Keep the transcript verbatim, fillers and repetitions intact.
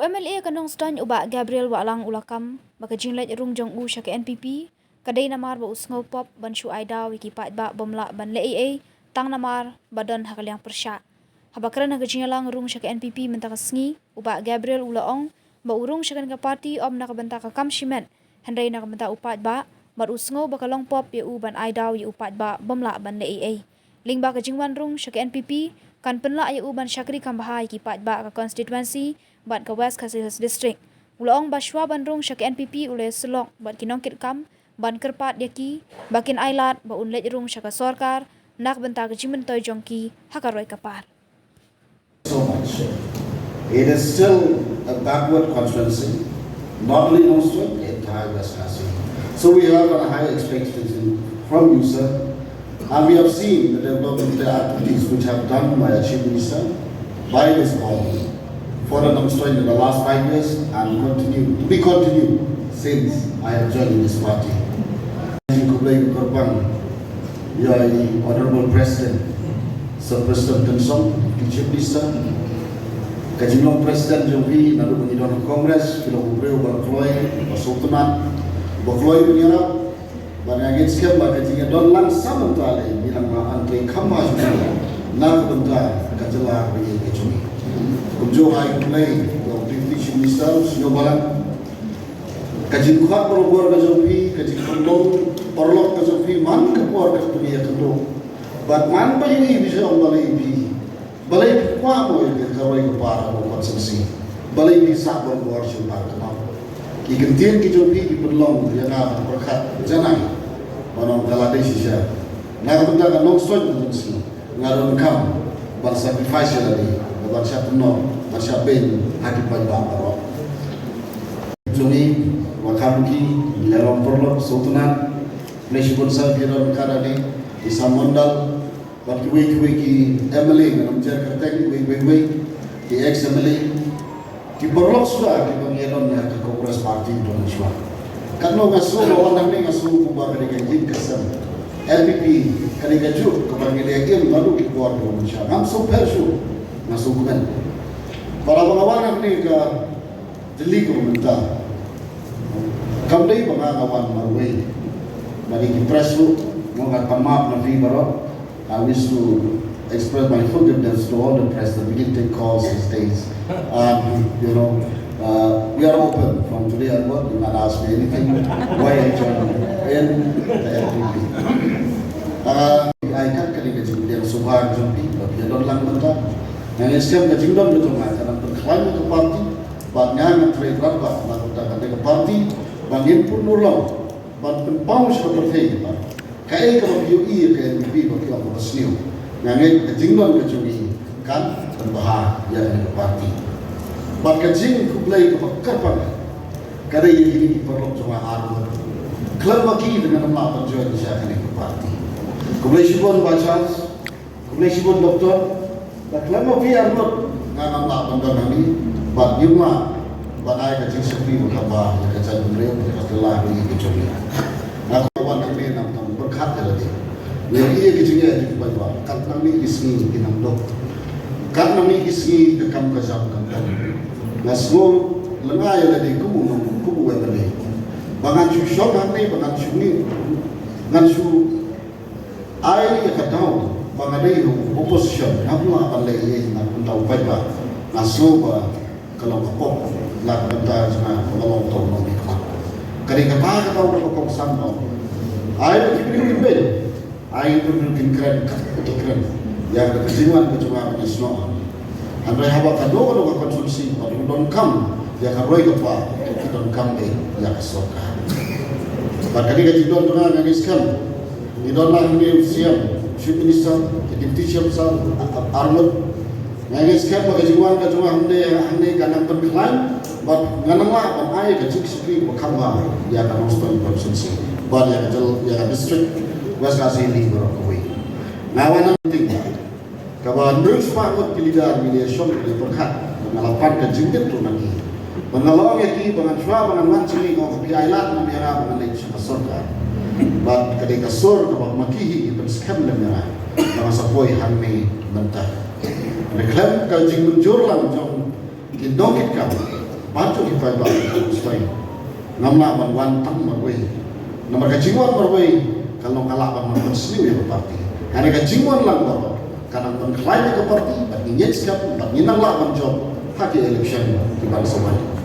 U M L A ka Nongstoiñ u Bah Gabriel Wahlang u la kam ba ka jingleit rung jong u sha ka N P P ka dei namar ba u sngew pop ban shu ai daw ïa ki paidbah bym lah ban leh ei ei tang namar ba don ha ka liang pyrshah. Haba kren ha ka jingïalang rung sha ka N P P mynta ka sngi, u Bah Gabriel u la ong ba u rung sha kane ka party ym na ka bynta ka kam shimet, hynrei na ka bynta u paidbah, bad u sngew ba ka long pop ïa u ban ai daw ïa u paidbah bym lah ban leh ei ei. Lyngba ka jingwan rung sha ka N P P kan pynlah ïa u ban shakri kham bha ïa ki paidbah ka constituency bad ka West Khasi Hills District. U la ong ba shuwa ban rung sha ka N P P u la ïasyllok bad ki nongkitkam ban kyrpad ïa ki ba kin ai lad ba un leit rung sha ka sorkar na ka bynta ka jingmyntoi jong ki ha ka roi ka par. So much. It is still a backward constituency, not only Nongstoiñ, the entire West Khasi. So we have a high expectation from you, sir. And we have seen the development activities which have done by our Chief Minister, by this government, for the Nongstoiñ in the last five years and continue to be continued since I have joined this party. Khublei kyrpang ïa i Honorable President, Sir Prestone Tynsong, Deputy Chief Minister. Ka jinglong President jong phi naduh ba ngi don ha Congress, phi long u briew ba kloi, ba sngewtynnat, ba kloi ban ïarap. Bad nga ngeit skhem ba ka jingïadon lang sa mynta lei ngi nang lah ban trei kham bha shuh na ka bynta ka jylla ka ri ka jong ngi. Kumjuh ai khublei ïa u Deputy Chief Minister, u Sniawbhalang. Ka jingkhot bor bor ka jong phi, ka jingkhot long paralok ka jong phi man ka por ka pynïakynduh. Bad man ba ïohi phi sha ong balei phi, balei phi kwah mo ïa ka roi ka par ha Mawkyrwat Sengsi, balei phi sah bor bor sha u Bah Kynnoh. Ki kyntien ki jong phi ki pynlong ïa nga ban pyrkhat janai ban ong ka la dei shisha. Na ka bynta ka Nongstoiñ Nongstoiñ Sengsi nga donkam ban sacrifice ïa lade, ban shah pynnoh, ban shah beiñ ha ki paidbah baroh. Jong ngi, wa kham ki, ngi la long paralok sngewtynnat. Khublei shibun sir, phi don ka da ni, i Sam Mondal, bad kiwei kiwei ki M L A, ngam jer kyrteng, kiwei kiwei kiwei ki ex M L A. Ki paralok suda kiba ngi ïadon ha ka Congress Party don shuwa. Katno nga sngew ba wan hangne nga sngew kumba ka dei ka ïing ka sem. L P P ka dei kajuh kaba ngi la im naduh ki por ba mynshuwa. Ngam sngew pher shuh, nga sngew kmen. Bad haba nga wan hangne ka Delhi kaba mynta, kam dei ba nga nga wan marwei. Bad ïa ki press ruh nga ngat pan map na phi baroh. I wish to express my forgiveness to all the press that we didn't take calls these days. And, you know, uh, we are open from today onward. You can ask me anything. Why I joined in the L P P. Uh, ai kat ka dei ka jingpdiang sngewbha jong phi ba phi don lang mynta. Nga ngeit skhem ka jingdon ka jong nga ka nang pynkhlaiñ ka party. Bad nga nga trei bad bad na ka party ba ngin pynurlong ban pynpaw sha ka pyrthei ba kaei kaba phi ïohi ïa ka N P P ba phi ong kaba sniew. Nga ngeit ka jingdon ka jong ngi kan pynbha ïa ka party. Bad ka jingkhublei kaba kyrpang ka dei ïa kine ki paralok jong nga arngut. Khlem ma ki te ngan ym lah ban join sha kane ka party. Khublei shibun Bah Charles. Khublei shibun Doctor, da khlem ma phi arngut nga ngam lah ban don hangne, bad ngim lah ban ai ka jingshakri ba kham bha ïa ka jaitbynriew, ïa ka jylla, ïa ka jong ngi. Nga kwah wan hangne nangta ban pyrkhat ïa lade. Ngi ïohi ïa ki jingeh jong ki paidbah, kat nangne ki sngi ki nang duk. Kat nangne ki sngi ka kam ka jam kam don. Nga sngew lyngngai ïa lade kum u nong, kum u M L A. Ba ngan shu shong hangne, ba ngan shu ngi, ngan shu ai ïa ka daw ba nga dei u opposition, ngam lah ban leh ei ei na ka bynta u paidbah. Nga sngew ba ka long ka pop na ka bynta jong nga ba nga long u nongmihkhmat. Ka dei kata ka daw kaba kongsan ba ai ba ki briew kin beiñ, ai ba ki briew kin kren, kat ki kren ïa ka jingwan ka jong nga ban ïasnoh. Hynrei haba kano kano ka constituency ba ki donkam ïa ka roi ka par, ki donkam eh ïa ka sorkar. Bad ka dei ka jingdon jong nga, nga ngeit skhem ngi don lang hangne u C M, Chief Minister, ki Deputy Chief Minister arngut. Nga ngeit skhem ba ka jingwan ka jong nga hangne, hangne ka nang pynkhlaiñ bad ngan nang lah ban ai ka jingshakri ba kham bha ïa ka Nongstoiñ constituency bad ïa ka jylla, ïa ka district West Khasi Hills baroh kawei. Nga wan hangne kaba hynriew spah ngut ki leader ngi la shong ngi la pyrkhat, ba nga la pan ka jingmut ruh na ki, ba nga la ong ïa ki ba ngan shuwa ba ngan wan sha ngi, nga ong phi ai lad na mera ba ngan leit sha ka sorkar. Bad ka dei ka sur kaba ma ki hi ki pynskhem lem ïa nga ba nga sa poi hangne mynta. Khlem ka jingmynjur lang jong ki nongkitkam, Bad jong ki paidbah Sawai, ngam lah ban wan tang marwei. Namar ka jingwan marwei ka long ka lah ban wan pynsniew ïa ka party. Hynrei ka jingwan lang baroh ka nang pynkhlaiñ ïa ka party, bad ngi ngeit skhem bad ngi nang lah ban jop ha ki election ki ban sa wan.